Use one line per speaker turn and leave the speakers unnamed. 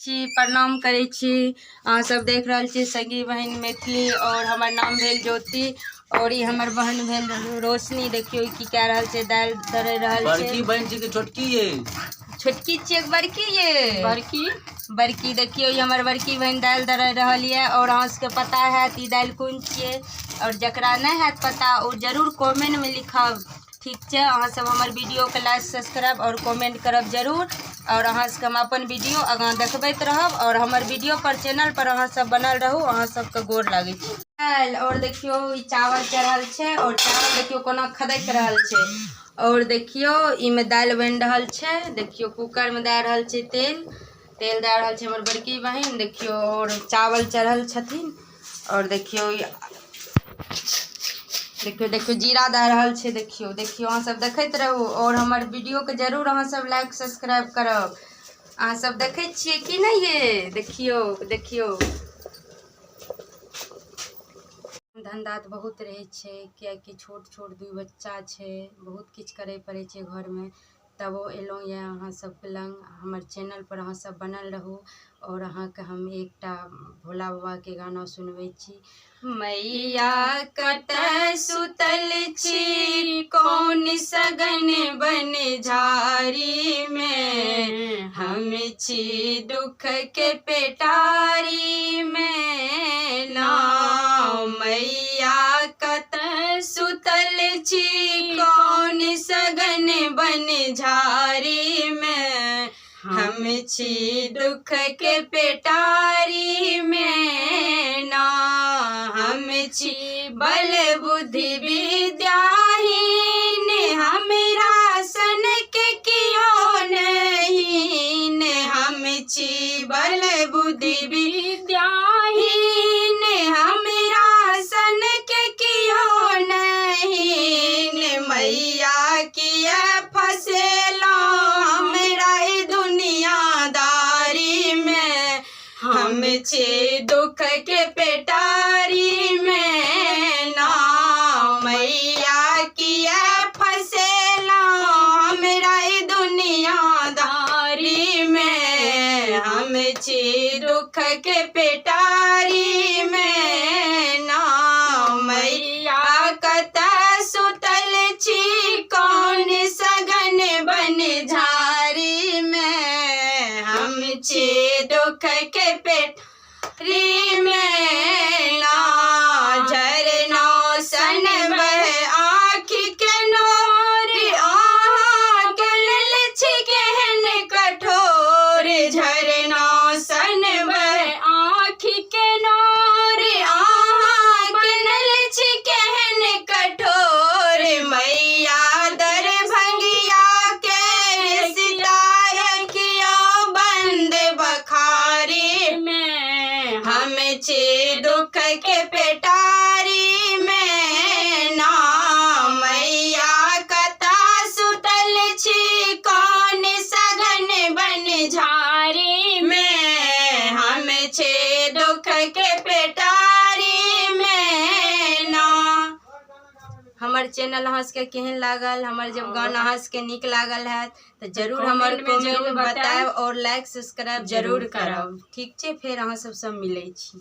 छी, प्रणाम करै छी। अहाँ सब देख रहल छी सगी बहिन मैथिली और हमर नाम भेल ज्योति और ई हमर बहन भेल रोशनी। देखियौ की कए रहल छै, दालि दररि रहल छै।
बड़की बहन छी कि छोटकी ये?
छोटकी छियै कि बड़की ये?
बड़की।
बड़की। देखियौ ई हमर बड़की बहन दालि दररि रहल यऽ और अहाँ सबके पता हैत ई दालि कोन छियै और जकरा नहि हैत पता ओ जरूर कमेंटमे लिखब। ठीक छै, अहाँ सब हमर वीडियोके लाइक सब्सक्राइब और कमेंट करब जरूर और अहाँ सबके हम अपन वीडियो आगाँ देखबैत रहब और हमर वीडियो पर चैनल पर अहाँ सब बनल रहू। अहाँ सबके गोर लागै छी। दालि और देखियौ ई चावल चढ़ल छै और चावल देखियौ कोना खदकि रहल छै और देखियौ ई मे दालि बनि रहल छै। देखियौ कूकरमे दए रहल छै तेल, तेल दए रहल छै हमर बड़की बहिन। देखियौ और चावल चढ़ल छथिन और देखियौ ई देखियौ देखियौ जीरा दए रहल छै। देखियौ देखियौ, अहाँ सब देखैत रहू और हमर वीडियोके जरूर अहाँ सब लाइक सब्सक्राइब करब। अहाँ सब देखै छियै कि नहि ये? देखियौ देखियौ, धन्धा तऽ बहुत रहै छै किएकि छोट छोट दू बच्चा छै, बहुत किछु करै पड़ै छै घरमे, तबो एलहुँ यऽ अहाँ सबके लग। हमर चैनलपर अहाँ सब बनल रहू आओर अहाँके हम एकटा भोला बाबाके गाना सुनबै छी। मैया कतऽ सुतल छी कौन सगन बन झारी मे, हम छी दुख के पेटारी मे ना। मैया कतऽ सुतल छी कौन सगन बन झारी मे, हम छी दुख के पेटारी मे ना। हम छी बल बुद्धि विद्याहीन, हमरा सन के कियो नहीं। हम छी बल बुद्धि विद्याहीन, हमरा सन के कियो नहीं। मैया किया फसेला हमरा ई दुनियादारी मे, हम छी दुख के पेटारी मे ना। मैया किया फसेला हमरा ई दुनियादारी मे, हम छी दुख के पेटारी मे ना। मैया कतऽ सुतल छी कौन सगन बन झारी मे, हम छी दुख के पेटारी मे ना। झरना सन बह आँखि के नोर, अहाँ के लेल छी केहन कठोर। झरना सन बह आँखि के नोर, अहाँ के लेल छी केहन कठोर। मैया दरभंगिया के सीता रखियो बंद बखारी मे, हम छी दुख के पेटारी मे ना। मैया कतऽ सुतल छी कौन सघन बन झारी मे, हम छी दुख के पेटारी मे ना। हमर चैनल अहाँ सबके केहन लागल? हमर जब गाना अहाँ सबके नीक लागल हैत तऽ जरूर हमर
कमेंट मे जरूर
कमेंट
बतायब।
बतायब और लाइक सब्सक्राइब जरूर
जरूर
करब।
करब।
ठीक छै, फेर अहाँ सबसँ मिलै छी।